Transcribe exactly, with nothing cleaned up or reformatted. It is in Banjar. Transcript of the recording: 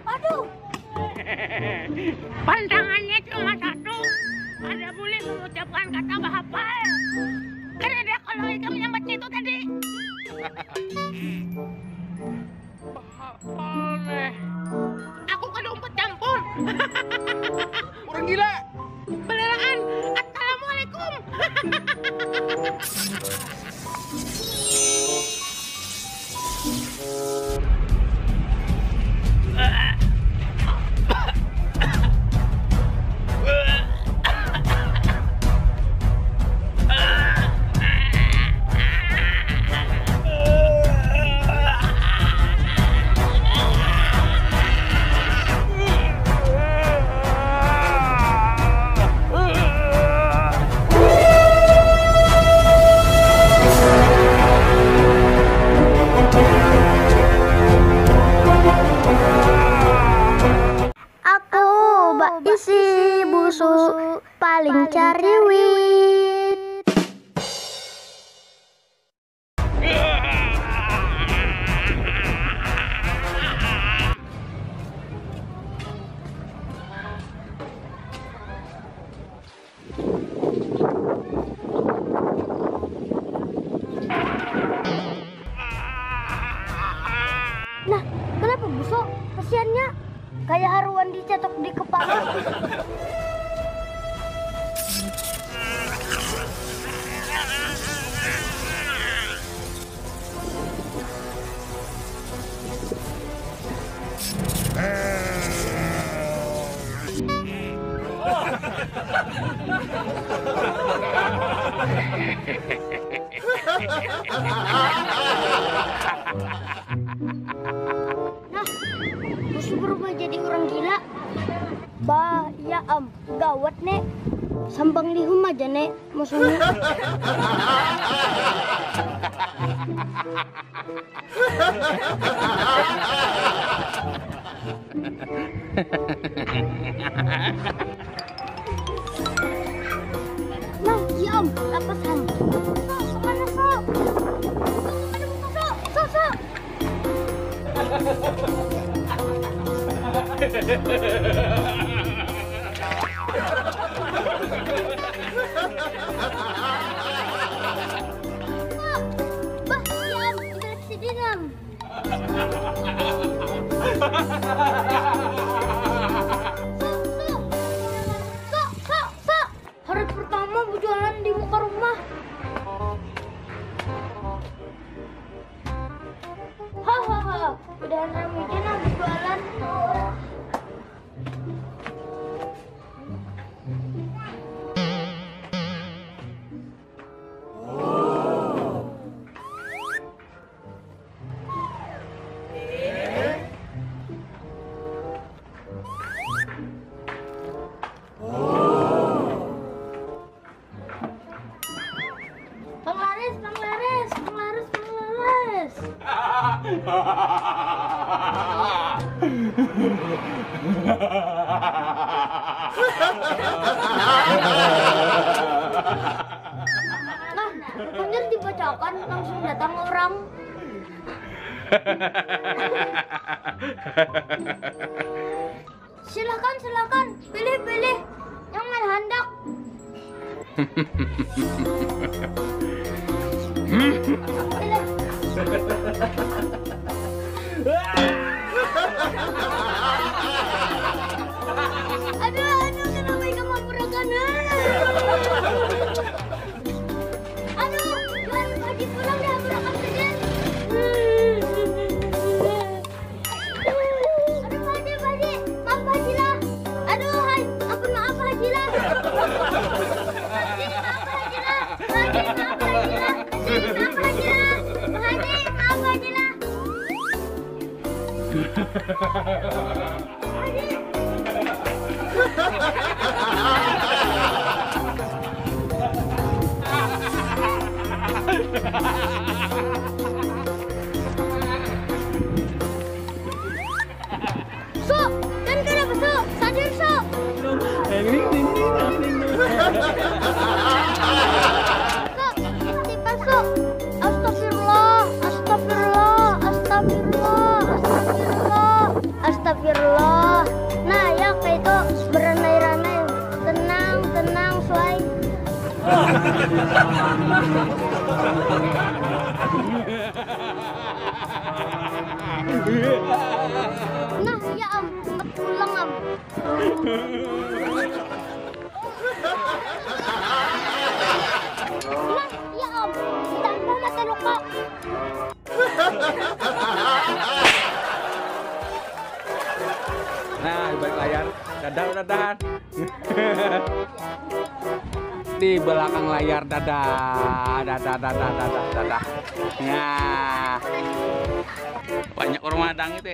Aduh. Pantangannya cuma satu, ada boleh mengucapkan kata bahapal. Karena dia kalau ikam nyambatnya itu tadi. Bahapal nih. Aku kada umpat campur. Orang gila. Beneran. Assalamualaikum. Aku baisi busu paling cariwit. Nah, kenapa busuk? Kasiannya kayak haruan dicetok di kepala. Nah, musuh berubah jadi orang gila. Bah, ya am, gawat nek. Sambang lihum aja nek musuhnya. Nah, iya om, lapas ham. Sok, kemana sok? Sok, kemana buka sok? Sok, sok. Bah, iya om, ibarat sidin om. Sok, sok. Sok, sok, sok. Hari pertama berjualan di muka rumah. Hahaha, udah enam jam nang berjualan. Panglaris, panglaris, panglaris, panglaris. Nah, hanyar dibacakan langsung datang orang. Silahkan, silahkan, pilih, pilih yang mana handak. Pilih. Aduh, aduh, kenapa ikam mempurakan? Aduh, Pak Haji pulang dah, pulang Pak Haji. Aduh, Pak Haji, Pak Haji, maaf Pak Haji lah. Aduh, hai, ampun maaf Pak Haji lah. Pak Haji, maaf Pak Haji lah. Pak Haji, maaf Pak Haji lah. Pak Haji, maaf Pak Haji lah. Pak Haji, maaf Pak Haji lah. Nah, ya am, cepat pulang am. Nah, ya am, tambah mata luka. Nah, di balik layar, dadah, dadah. Di belakang layar, dadah, dadah, dadah, dadah, dadah. Nah, banyak orang madang itu.